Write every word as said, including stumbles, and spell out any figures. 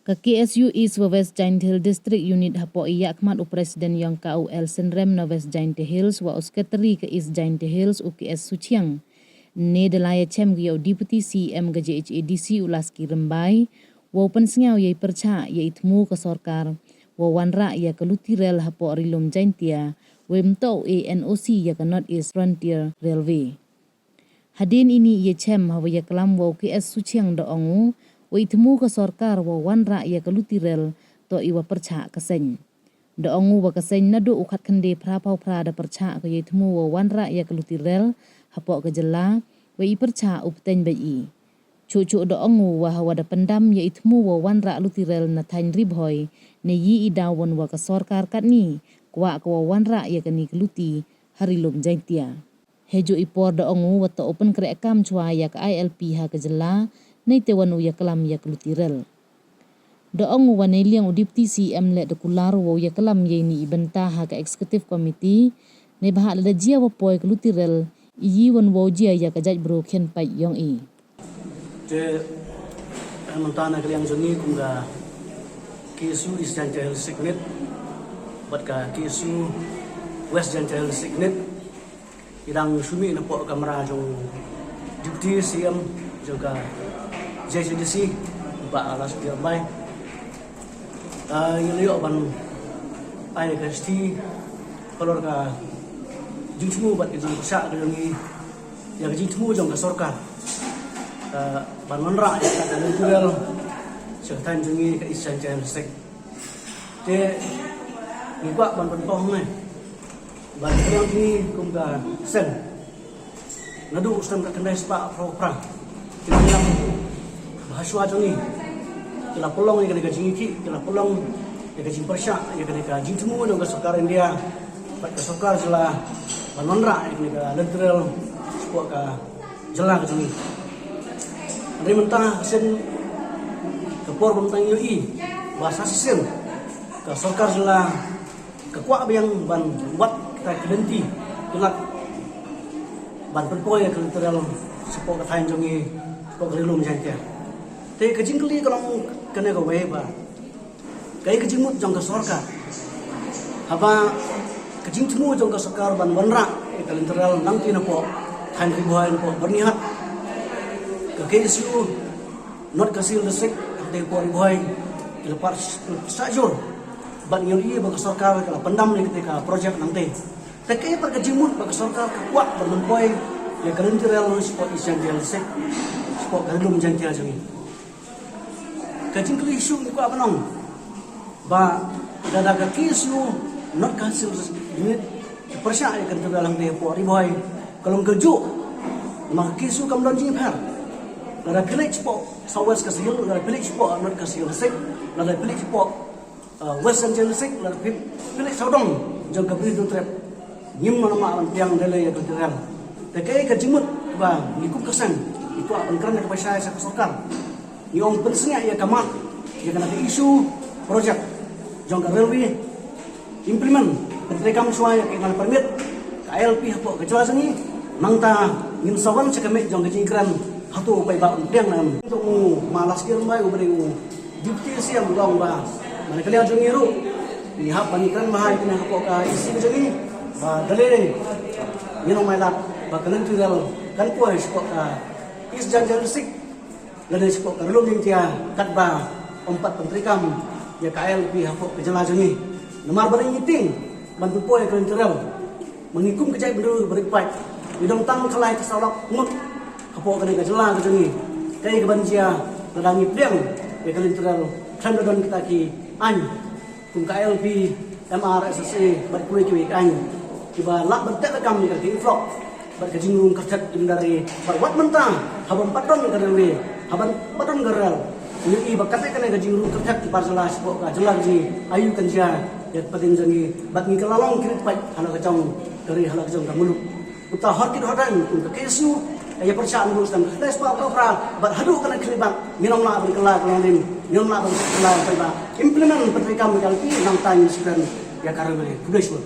Ka K S U East wa West Jaintia Hills District Unit hapoh i ïakhmat u President yong ka u L Synrem na West Jaintia Hills wa u Secretary ka East Jaintia Hills u K S Suchiang. Ne da la ïa chem ka ïa u Deputy C M ka J H A D C u Laski Rymbai, wa u pynsngew ïa i pyrchah ïa i thmu ka sorkar, wa wanrah ïa ka luti rel hapoh Ri Lum Jaintia, wa im to u A N O C ïa ka North East Frontier Railway. Hadien ini ïa chem ha wa ïa klam wa u K S Suchiang da ong u, wa i thmu ka sorkar wa wanrah ïa ka luti rel, to i wa pyrchah ka seng. Da ong u wa ka seng naduh u khat khynde phra phaw phra da pyrchah ka ïa i thmu wa wanrah ïa ka luti rel, hapoh ka jylla, wa i pyrchah u pteng ba i. Chuh chuh da ong u wa ha wa da pyndam ïa i thmu wa wanrah luti rel na thaiñ Ri Bhoi, ne i i daw wan wa ka sorkar katni, kwah ka wa wanrah ïa kani ka luti, ha Ri Lum Jaintia. Hejuh i por da ong u wa to u pynkreh kam chwa ïa ka I L P ha ka jylla, nei te wan u ïa klam ïa ka luti rel. Da ong u wa nei liang u Deputy C M leh da kular u wa u ïa klam ïa ini i bynta ha ka Executive Committee, nei ba ha lada jia wa poi ka luti rel, i wan wa u jia ïa ka jaitbru khian pait yong i. Te, eh, mynta na ka liang jong ngi kum ka K S U East Jaintia Hills District Unit, bad ka K S U West Jaintia Hills District Unit, i dang shu mih napoh kamra jong Deputy C M jong ka J H A D C, Bah Laski Rymbai. Ah, ngi la ïoh ban ai ka shithi halor ka jingthmu bad ka jingpyrshah ka jong ngi ïa ka jingthmu jong ka sorkar. Ah, ban wanrah ïa ka luti rel sha ka thaiñ jong ngi ka East Jaintia Hills District. Te ngi kwah ban pynpaw hangne ba ka liang jong ngi kum ka seng, naduh u snem khatkhyndai spah phra phra, ki nongïalam ba ha shuwa jong ngi ki la pynlong ïa kane ka jingïakhih, ki la pynlong ïa ka jingpyrshah ïa kane ka jingthmu jong ka sorkar India bad ka sorkar jylla ban wanrah ïa kane ka luti rel shapoh ka jylla ka jong ngi. Hynrei mynta ka sien, ka por mynta ngi ïohi ba sa shisien ka sorkar jylla ka kwah biang ban wad kita ki lynti ki lad ban pynpoi ïa ka luti rel shapoh ka thaiñ jong ngi, shapoh ka Ri Lum Jaintia. Te ka jingkylli ka long kane kawei ba kaei ka jingmut jong ka sorkar haba ka jingthmu jong ka sorkar ban wanrah ïa ka luti rel nangta napoh thaiñ Ri Bhoi, napoh Byrnihat, ka K S U North Khasi Hills District, hangtei hapoh Ri Bhoi, ki la pyrshah jur. Bad ngi ïohi ba ka sorkar ka la pyndam ïa katei ka project nangtei. Te kaei pat ka jingmut ba ka sorkar ka kwah ban pynpoi ïa ka luti rel shapoh East Jaintia Hills District, shapoh ka Ri Lum Jaintia jong ngi. Ka jingkylli shuh ngi kwah ban ong ba lada ka K S U North Khasi Hills Unit ki pyrshah ïa ka luti rel hangtei hapoh Ri Bhoi, ka long kajuh. Namar ka K S U kam don jingpher. Lada phi leit shapoh South West Khasi Hills, lada phi leit shapoh North Khasi Hills District, lada phi leit shapoh, uh, West Jaintia Hills District, lada phi, phi leit sawdong jong ka Bri Hynñiewtrep, ngim nang mad ban pdiang da lei ïa ka luti rel. Te kaei ka jingmut ba ngi kum ka seng ngi kwah ban kren ïa ka bashai sha ka sorkar. Ngi ong pynsngew ïa ka mat ïa kane ka issue project jong ka railway, implement, pyntreikam shuwa ïa ka inner line permit, ka I L P hapoh ka jylla jong ngi. Nangta ngin sa wan sha ka miej jong ka jingkren hato u paidbah un pdiang ne em. Jong u Ma Laski Rymbai uba dei u Deputy C M u ong ba man ka liang jong ngi ruh ngi hap ban kren bha ïa kane hapoh ka E C ka jong ngi ba da lei ngin ong mai lad ba ka luti rel kan poi shapoh ka East Jaintia Hills District lane shapoh ka Ri Lum Jaintia katba ym pat pyntreikam ïa ka I L P hapoh ka jylla jong ngi. Namar ba ngi tieng ban pynpoi ïa ka luti rel, ma ngi kum ka jaitbynriew ba rit paid, ngi don tang khalai ka saw lak ngut hapoh kane ka jylla ka jong ngi. Kaei kaban jia lada ngi pdiang ïa ka luti rel khlem da don kita ki aiñ kum ka I L P, M R S S A bad kiwei kiwei ki aiñ kiba lah ban teh lakam ïa ka influx bad ka jingrung kyrteng jong ka railway. Bad wat mynta haba ym pat don ka railway, haba ym pat don ka rel, ngi ïohi ba katei kane ka jingrung kyrteng ki bar jylla shapoh ka jylla ka jong ngi, aïu kan jia ïa ka pateng jong ngi bad ngi ka la long ki rit paid ha la ka jong ka ri, ha la ka jong ka muluk. Uta hor kit hor rang kum ka K S U ka ïa pyrshah naduh snem khatkhyndai spah phra phra bad haduh kane ka khyllipmat ngin ym lah ban kylla ka longdien, ngin ym lah ban kylla ka paidbah. Implement, pyntreikam ïa ka I L P, nangta ngin sa kren ïa ka railway. Khublei shibun.